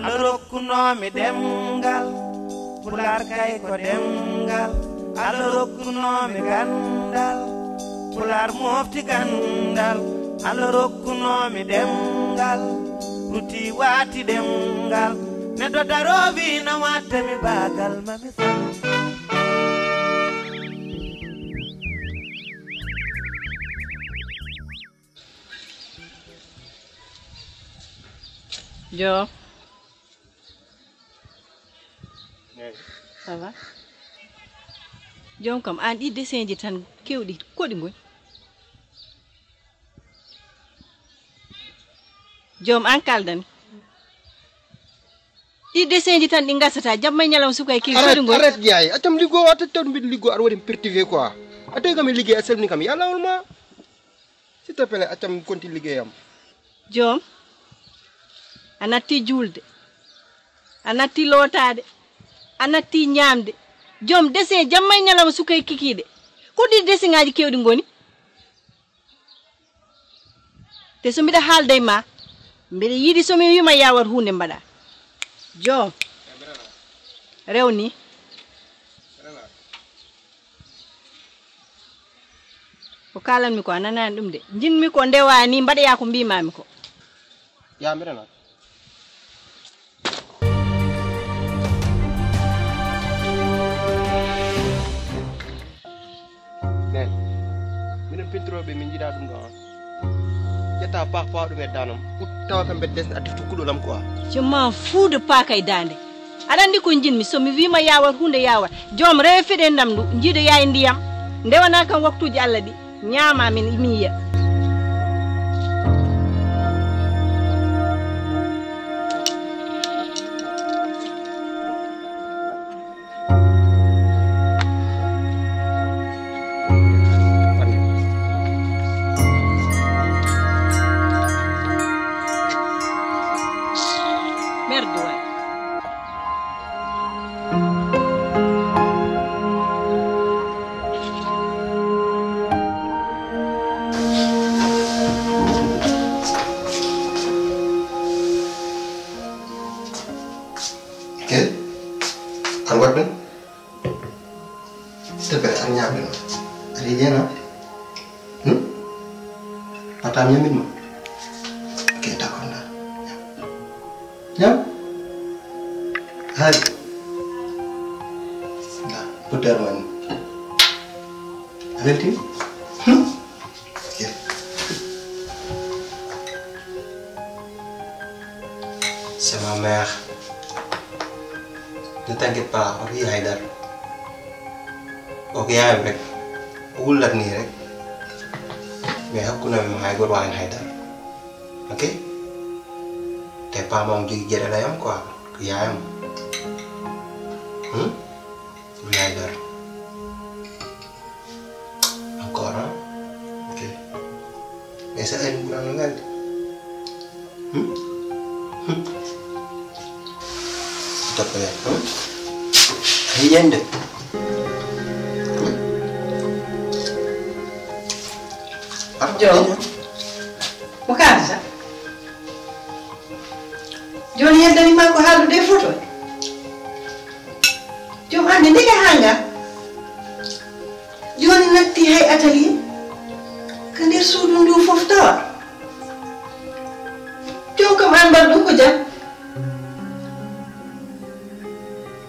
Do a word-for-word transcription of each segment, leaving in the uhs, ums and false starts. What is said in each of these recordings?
Allah rokkunoomi ɗemngal, Pulaar kay ko ɗemngal. Allah rokkunoomi ganndal, Pulaar mofti ganndal. Allah rokkunoomi ɗemngal, ruti waati ɗemngal. Neɗɗo daroowi no watta mi baagal ma mi sal. Joom. Ça va? Joom kam, aan ɗi dessin ji tan keewɗi, koɗi ngoni? Joom, aan kaldani. Ɗi dessin ji tan ɗi ngasata, jamma e ñalawma suka e keewɗi, koɗi ngoni? Arrête, yaay. Accam liggo o, atta tawde mbiɗa liggo, aɗa waɗi perturbé quoi. A tawi kam e liggey, a salmini kam, ya lawol ma. S'il te plaît, accam mi konti liggeyam. Joom, a natti juulde, a natti lootaade, a natti ñaamde. Joom, dessin jamma e ñalawma suka e kikiiɗe. Ko ɗi dessin ŋaaji keewɗi ngoni? Te so mbiɗa haalda e ma, mbiɗa yiɗi so mi wiima ya waɗ huunde mbaɗa. Joom, rewni. Ko kaalanmi ko a nanaani ɗum de. Njiɗmi ko ndewaa nii, mbaɗoyaa ko mbiimaami ko. Yaa mbiɗa noon. Nen, minen pintorooɓe min njiɗaa ɗum ɗo on. Ƴetta paak pawa ɗum e daanam. Ut tawa kam mbeɗa desna addi tukkuɗo lam quoi. Je m'en fous de paaka e daande. Aɗa anndi ko njiɗmi, so mi wiima ya waɗ huunde ya waɗ. Joom rewe feɗe ndamndu, njiidoyaa e ndiyam. Ndewanaa kam waktuuji Allah ɗi, ñaamaa min, min yiya. Merde waay. Kel, an waɗ ɗum? S'il te plaît, an ñaam ɗum. Aɗa yiɗi hen am? Hmm? Wata mi ñamin ma. Ok, d'accord, nda. Ñaam. Ñaam. Hari. Nda, butter man. A welti? Hmm? Ok. C'est ma mère. Ne t'inquiète pas, o wiyi haydara. O ko yaayam rek. O wullat nii rek. Mais hakkunde amin mo hay gooto waawani haydara. Ok? Te paama on jogi geɗal e am quoi. Ko yaayam. Hmm? O wiyi haydara. Encore, hein? Ok. Mais ça aide pour un gars. Hmm? Hmm. S'il te plaît, hein? Yende. Joom, mo kaalata? Jooni heddanima ko haaldude e foto. Joom ande ndeke haa nga. Jooni natti hay atelier ka nder suudu ndu fof tawa. Joom kam an mbaɗ ɗum ko jam.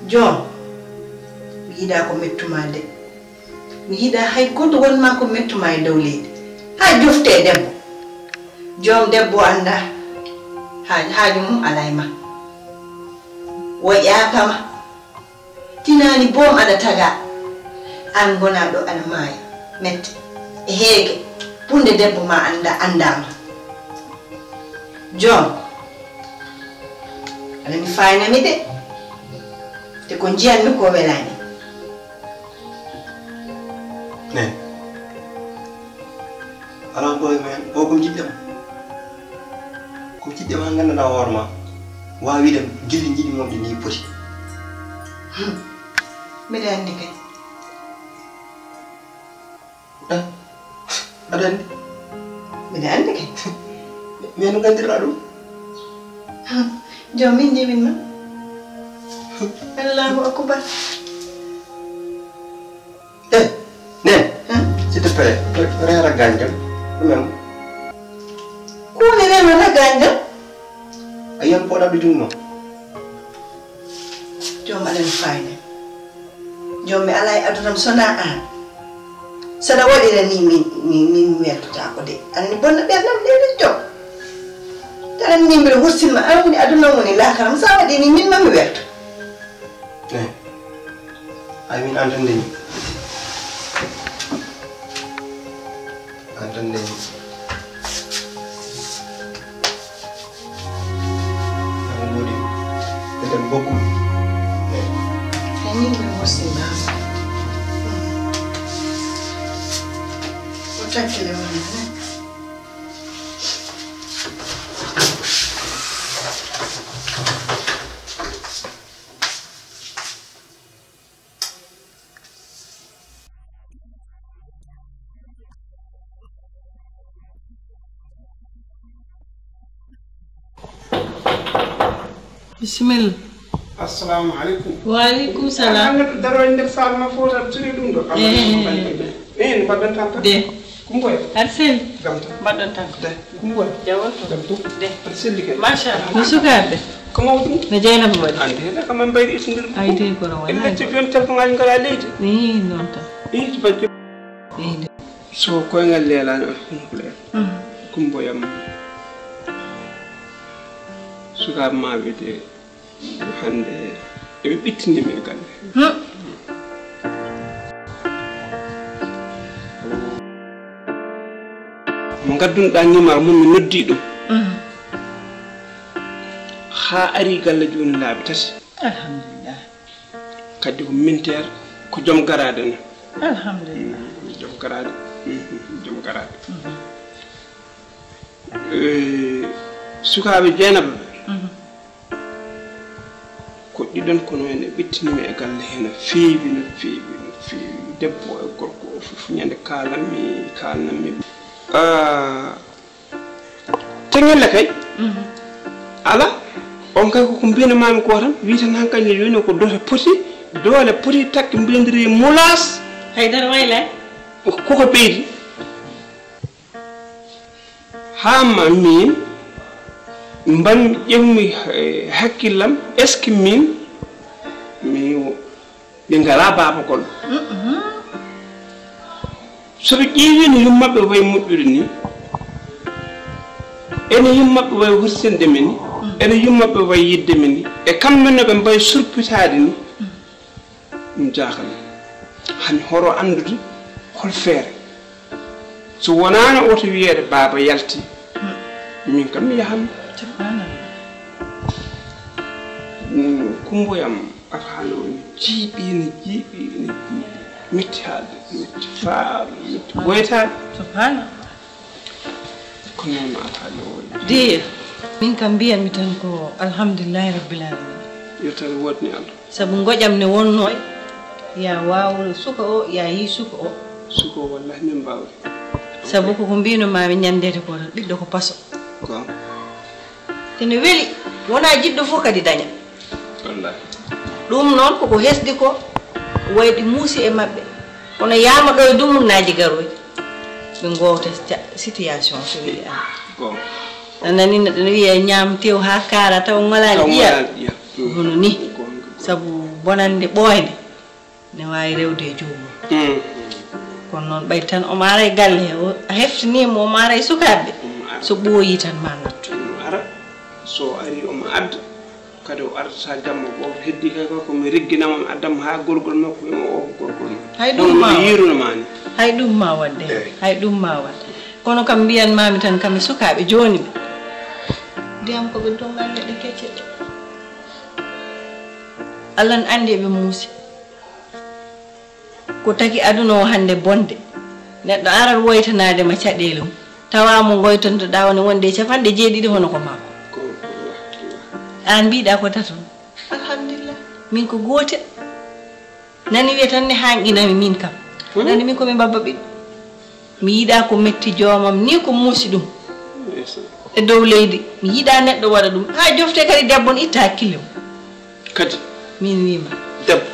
Joom mi yiɗa ko mettuma de. Mi yiɗa hay gooto wonma ko mettuma e dow leydi. Haa jofte e debbo. Joom debbo annda haaju mum alaa e ma. Woƴaaka ma. Tinaani boom aɗa tagaa. Aan ngonaa ɗo aɗa maaya. Mette. E heege. Punde debbo ma annda anndaama. Joom. Aɗa mi faayna mi de. Te ko njiyanmi ko welaani. Nani. Alaa ko e men o ko jiɗɗo ma. Ko jiɗɗo ma nganndanɗaa hoore ma. Waawi wiide gilli njiɗi mon ɗi ni poti. Mbiɗa anndi kay. Aɗa anndi? Mbiɗa anndi kay. Mais no nganndirɗaa ɗum? Joom min njimin ma. Allahu akbar. Eh, ne. Hein? S'il te plaît, reera gaañ dem. Ɗum en. Ko woni reenata gaañ dem? A yiyan pooɗa ɓe junno. Joom aɗen fayne. Joom mi alaa e aduna am so na aan. Saɗa waɗira ni min, min, min mi weltotaako de. Aɗa ni bonna ɓernam de, de joom. Taɗan ni mbiɗa hursinma, aan woni aduna am woni laakaram. Sa waɗi ni min ma mi welto. Eh. Ay min aan tan ndeñi. Aan tan ndeñi. An woodi ɓe tan bokku. Ay min mi hursinma. O takkile wona. Bisimilla. Assalamu aleykum. Wa aleykum salam. An neɗɗo daroy nder salle ma fof tan suri ɗum ɗo. Eh. Eh, mbaɗɗon tampere. De. Kumboya. Arsel. Jam tan. Mbaɗɗon tampere. De. Kumboya. Jawol to. Jam to. De. Arsel kay. Machallah. No sukaaɓe? Ko mawɗum? No Jeynaba waɗi? Andi heen kam en mbayri isindir. Ay de kono wona. En gacci jooni téléphone ngaji ngala leydi. Ni noon tan. Ii to bajjo. Ii de. So koyngal leelaani on hum problème. Mhm. Kumboyam. Sukaaɓe ma wiyde hannde eɓe ɓittini mi e galle. Hmm. Mo ngaddunoɗaa numéro mum, mi noddii ɗum. Mhm. Haa ari galle jooni laabi tati. Alhamdulillah. Kadi ko minteer, ko joom garaade ne. Alhamdulillah. Mm, joom garaade. Mhm, joom garaade. Mhm. Eh, sukaaɓe Jeynaba ɓe. Mhm. Ko ɗiɗon kono en e ɓittini mi e galle he no feewi, no feewi, no feewi. Debbo e gorko o fof ñande kaalanmi, kaalanmi. Ah, Teŋelle kay. Mhm. Ala, on kay koko mbino mami ko tan, wi tan hankadi ne wino ko doole poti, doole poti takki mbindiri mulaas. Haydara waylay. Koko ɓeydi. Haa ma min mbanmi ƴemmi, eh, hakkillam, est-ce que min mi Ɓe ngalaa baaba goɗɗo. So ɓe ƴeewi no yummaɓe wayi moƴƴude ni, ene yummaɓe wayi hursinde mi ni, ene yummaɓe wayi yidde mi ni, e kamɓe no ɓe mbayi surpitaade ni, ɗum jaakal. Hani horo anndude hol feere. So wonaano oto wiyeede baaba yalti, min kam mi yahan. Subhanallah. Mm, Kumboyam, ata hano jiiɓi, ne jiiɓi, ne jiiɓi. Metti haalde, metti faalo, metti woytaade. Subhanallah. Ko noon ata hano woni. Diye, min kam mbiyanmi tan ko alhamdulillahi rabbil alamin. Yo tan woodni Allah. Sabu ngoƴam ne wonnoo e, ya waaw suka o, ya yii suka o. Suka o, wallahi min mbaawri. Sabu koko mbino maami ñanndeede ko tan, ɓiɗɗo ko paso. Ko. Ene weli, wonaa jiɗɗo fof kadi daña. Wallahi. Ɗum noon koko hesɗi ko, wayde muusi e maɓɓe. Kono yaama ɗo e dumunnaaji garooji. Ɓe ngoowta ca-, situation so weli an. Ko. A nani neɗɗo no wiya ñaam tew haa kaara taw ngolaani ƴiya. Taw ngolaani ƴiya. Mm. Ko hono ni. Ko, ko. Sabu bonannde ɓooynde ne waawi rewde e joomum. Mm. Kono noon ɓay tan omo ara e galle he, o, a heftiniima omo ara e sukaaɓe. Omo ara. So ɓooyii tan ma nattu. Omo ara. So arii omo adda. Kadi o artata jamma gooto, heddii kay ko mi regginamo, mi addamo haa gorgol makko, wiyamo o ko gorgol makko. Hay ɗum ma waɗ. Yiiruno ma ni. Hay ɗum ma waɗ de. Eey. Hay ɗum ma waɗ. Kono kam mbiyanmaami tan kam e sukaaɓe jooni ɓe. Ndiyam ko ɓe donngal neɗɗo kecce. Allah ne anndi eɓe muusi. Ko taki aduna o hannde bonde. Neɗɗo arat woytanaade ma caɗeele mum. Tawa mo ngoytontoɗaa woni wonde e capanɗe jeeɗiɗi hono ko makko. Ko, ko, ko. Aan mbiɗa ko tato. Alhamdulillah. Min ko gootel. Nani wiya tan ne hanqinami min kam. Hmm? Nani min ko mi babba ɓiɗɗo. Mi yiɗa ko metti joomam ni ko muusi ɗum. Ndeysaan. E dow leydi, mi yiɗaa neɗɗo waɗa ɗum. Haa jofte kadi debbo no itta hakkille mum. Kadi? Min wiima. Debbo?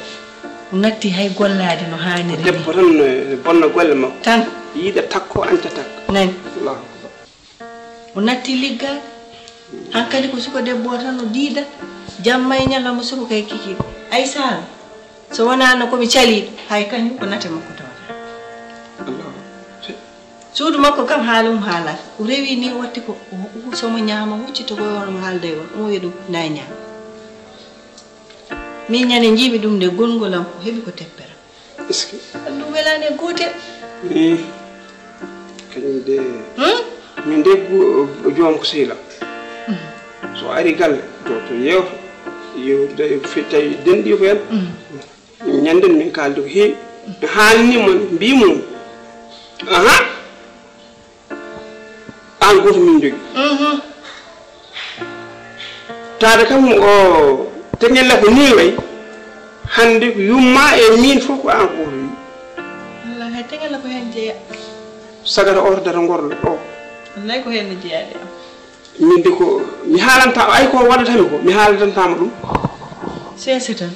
O natti hay gollaade no haaniri ni. Debbo tan no bonna golle makko. Tan. Yiɗa takko, añca takko. Nani? Allahu akbar. O natti liggaade. Hankadi ko suka debbo o tan o diida. Jamma e ñalawma suka kay kikiiɗe. Ay saan. So wonaa no ko mi caliiɗo, hay kañum ko nate makko tawata. Allahu akbar. Suudu makko kam haala mum haalaaka. O rewi ni o watti ko o, o, so mo ñaama huccito ko omo haalda e on. Omo wiya ɗum na e ñaama. Min ñande njiimi ɗum nde gonngol am o heɓi ko teppere. Est-ce que? Ɗum welaani e gootel. Min kañum de. Hmm? Min de gu- joom ko sehil am. So ari galle to to yeewto. Yo de fi tawi denɗi ko en. Hmm. Ñanden min kaaldi ko heewi. Mi haalni mon mbi mum. Aha. Aan gooto min jogi. Mhm. Taade kam o teŋella ko nii way. Hannde ko yumma e min fof ko aan gooto wi. Wallaahi hay teŋella ko heen jeya. Sagata o to data ngorlo o. Wallaahi ko heen no jeyaade am. Min de ko mi haalanta ay ko waɗatami ko mi haalantantaama ɗum. Seese tan.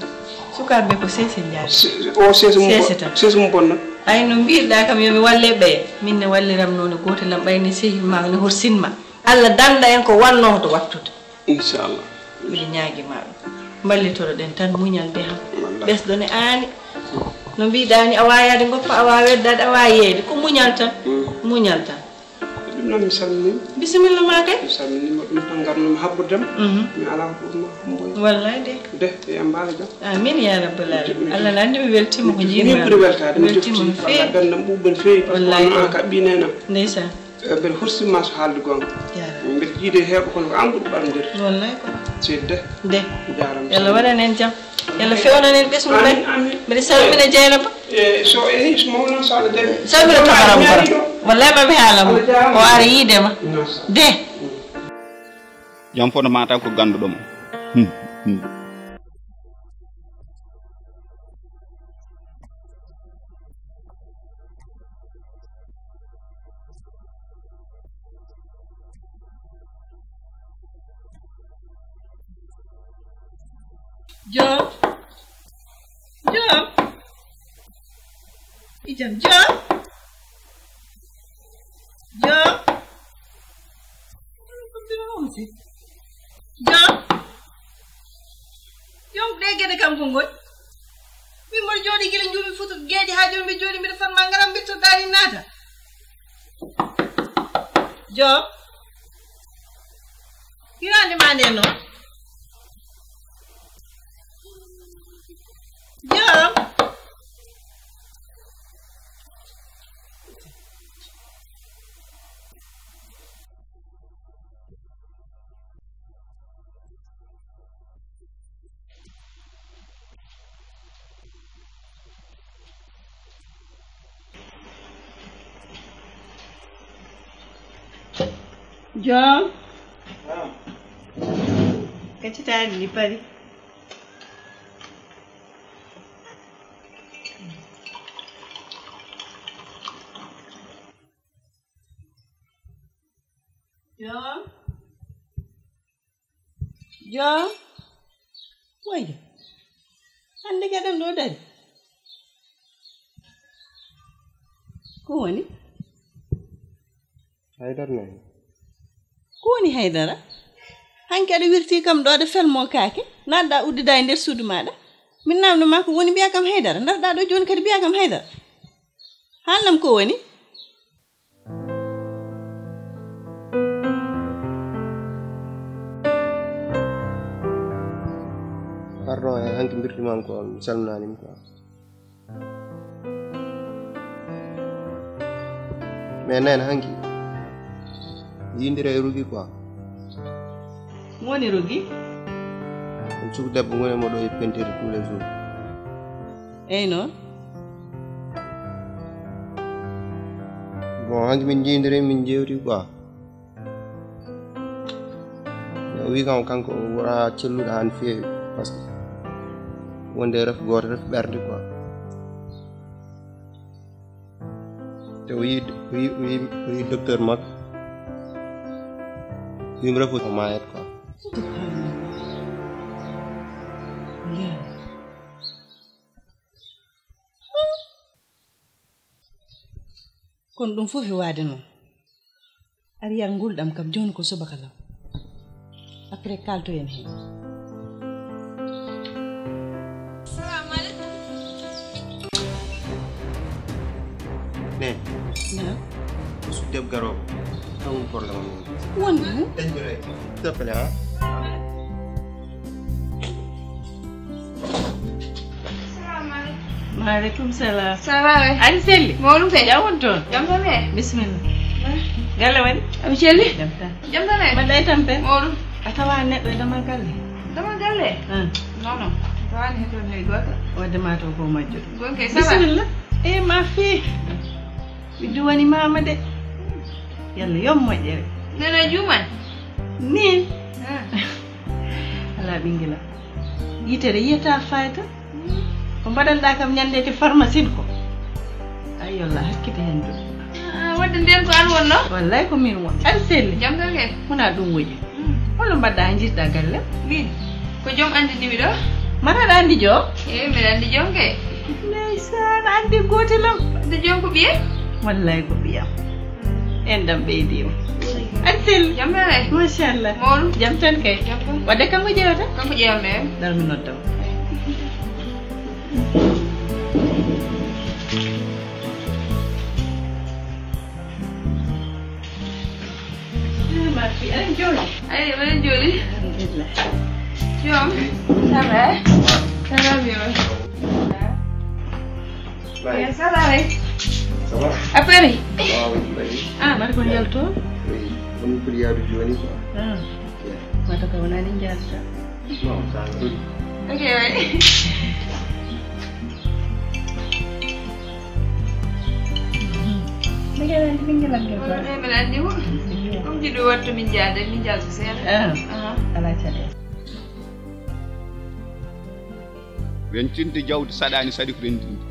Sukaaɓe ɓe ko seese njaari. Se- o seese mum Seese tan. Seese mum bonna. Ay no mbiɗɗa kam yo mi walle ɓeye. Min ne walliram noon e gootel am ɓay ne sehi ma ne horsin ma. Allah danda en ko wannoo to wattude. Inchallah. Mbiɗa ñaagi ma ɗum. Mballitoro ɗen tan muñal de ham. Wallaahi. Ɓesɗo ne aani. No mbiɗa ni a waayaade ngoppa a waawa weddaade a waawa yeeyde ko muñal tan. Mm. Muñal tan. Ɗum noon mi salminiima. Bisimilla ma kay. Mi salminiima ɗum tan ngarnoomi haɓɓude ma. Mhm. Mi alaa ko ɓurnoo homboy. Wallay de. De e mbaala jam. Amin ya rabbal alamin. Allah na anndi mi weltiima ko njiimi. Min ɓuri weltaade mi weltiima no feewi. Belɗam ɓuuɓɓe no feewi par ce que wallay on an ka ɓii nena. Ndeysaan. E mbeɗa horsiima so haalde goonga. Jaaraama. Mbeɗa jiide heewɓe kono ko an ɓuri ɓamde. Wallay ko. Seydi de. De. Jaaraama. Yalla waɗan en jam. Yalla fewnan en ɓesngu men. Amin, amin. Mbiɗa salmina Jeynaba. E so e so mawno so Allah jaɓi. Salmina to haram koro. Wallay ma mi haala mo. O ara yiide ma. De. Jam fof no mataw ko ganduɗo mo. Hmm, hmm. Joom. Joom. Ijam joom. Joom. Joom. Joom ɗe geɗe kam ko ngoni. Min mboɗo jooɗi gila njuumi futu geeƴi haa jooni mbiɗa jooɗi mbiɗa fotma ngaram mbittoɗaa ni naata. Joom. Hiraande ma nde noon. Joom. Joom. Kaccitaani ni pari. Joom. Joom. Wayyo. Hannde kadi ɗo dari. Ko woni? Haydara ne. Ko woni Haydara? Hanki aɗa wirti kam ɗo aɗa felmo kaake. Naatɗa uddida e nder suudu maɗa. Min namno ma ko woni mbiya kam Haydara. Ndarɗa ɗo joni kadi mbiya kam Haydara. Haalnam ko woni? Pardon e hanki mbirtimam ko mi salminanima quoi. Mais nene hanki yindira e rugi quoi. Mo woni rugi? Ɗum suku debbo ngoni mo ɗo e peinture tous les jours. Eyi noon. Bon hanki min jindiri min jewti quoi. O wi kam kanko o wora celluɗo han feewi par ce que wonde ref goto ref ɓerde quoi. Te o yi o yi o yi o yi docteur makko. Min refu o maayat quoi. Subhanallah. Kono ɗum fof e waade noon. Ari yar ngulɗam kam jooni ko subaka law. Après kaaltoyen heen. Neen. Naam. Ko suddeɓ garooɓe. Tan woni problème am. Wonde? Dañɓe rek. S'il te plaît, ha. Maaleykum salam. Ça va, oui. Aɗa selli? Mawɗum kay. Jam woni toon? Jam tan e. Bisimilla. Galle waɗi? Aɓe celli? Jam tan. Jam tan e. Mbaɗɗa e tampere? Mawɗum. A tawa neɗɗo e dama galle? Dama galle? Hmm. Non, non. Tawani hen toon hay gooto. Wadde ma taw ko majjuɗo. Gonke, ça va? Bisimilla. E ma fii. Mi duwani mama de. Yalla yom moƴƴere. Nana juuman? Min? Ah. Ala ɓinngila. Yitere yiyata fayta. Ko mbaɗanɗa kam ñande to pharmacie ko? Ay yalla hakkite hen ɗum. Ah, wadde nden ko an wonno? Wallay ko min won. Aɗa selli? Jam tan kay. Wona ɗum woƴi. Hmm. Holno mbaɗɗa, a jiɗɗa galle? Min? Ko joom anndi ndimi ɗo. Mbaɗa aɗa anndi joom? Eyi, mbiɗa anndi joom kay. Ndeysaan, anndi gootel am. Wadde joom ko ɓiye? Wallay ko ɓiyam. En ɗam ɓeydiima. Aɗa selli? Jam tan e. Machallah. Mawɗum. Jam tan kay. Jam tan. Wadde kanko ƴeewata? Kanko ƴeewam ɗo. Dar mi noddam. Ay, mbaɗen jooni. Alhamdulillah. Joom, ça va? Ça va bien. Baye. Eh, ça va, oui. Ça va? A paari? Waaw, mi paari. Ah, mbaɗa ko yalto? Oui, on ko yaadu jooni quoi. Ah. Yeah. Mata ko wonani jalta. Non, ça va. Ok, oui. Mbeɗa anndi ɓinngel am debbo. Wala ɓe mbeɗa anndi mo. Comme jiɗo wattu min jaade, min jalta seeɗa. Ah. Aha. Ala caɗeele. Rencinde jawdi saɗaani saɗi ko renndinde.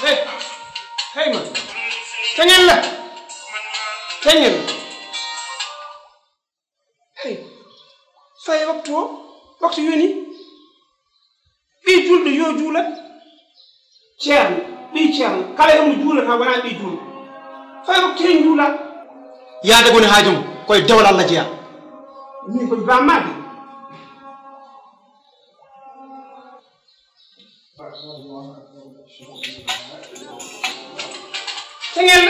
Hey, hey man. Teñel la. Teñel. Hey. Faye waktu o. Waktu yoni. Ɓii julɗo yo juulat. Ceerno, ɓii ceerno. Kala e mo juulata wona ɓii julɗo. Faye waktu hen juulat. Yaade ko ne haajum. Koye dewal Allah jeyaa. Min ko bammaade. Teŋel.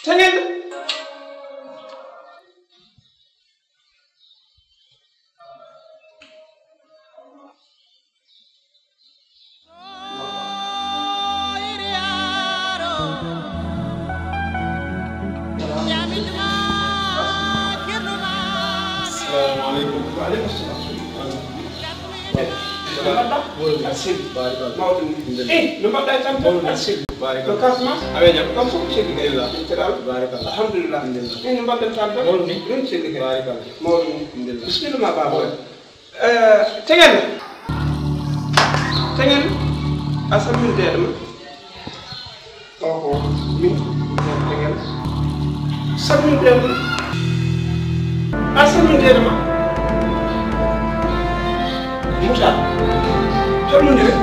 Teŋel. Assalamu alaikum. Wa alaikum salam. No mbaɗɗa? Woni aɗa selli. Barikalla. Mawɗum ni. Alhamdulillah. Eh, no mbaɗɗa e tampere? Mawɗum aɗa selli. Barikalla. No kaas ma? Awe jam. Kam fof ko selli kay. Alhamdulillah. Alhamdulillah. Alhamdulillah. Alhamdulillah. Min no mbaɗɗen tampere? Mawɗum ni. Min selli kay. Barikalla. Mawɗum ni. Alhamdulillah. Bisimilla ma, baaba. Mawɗum. Eh, Teŋel. Teŋel. A salminde ma. Oho, min, Teŋel. Salminde ma. A salminde ma. Moussa. Calmondire.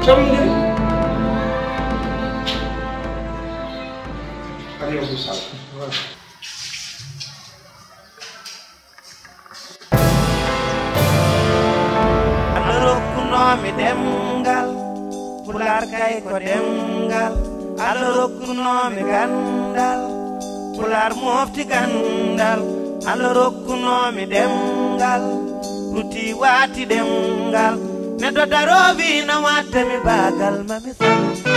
Calmondire. Aɗa yewti sala. Allah rokkunoomi ɗemngal, Pulaar kay ko ɗemngal. Allah rokkunoomi ganndal, Pulaar mofti ganndal. Allah rokkunoomi ɗemngal, rutti waati ɗemngal. Neɗɗo daroowi no watta mi baagal ma mi sal.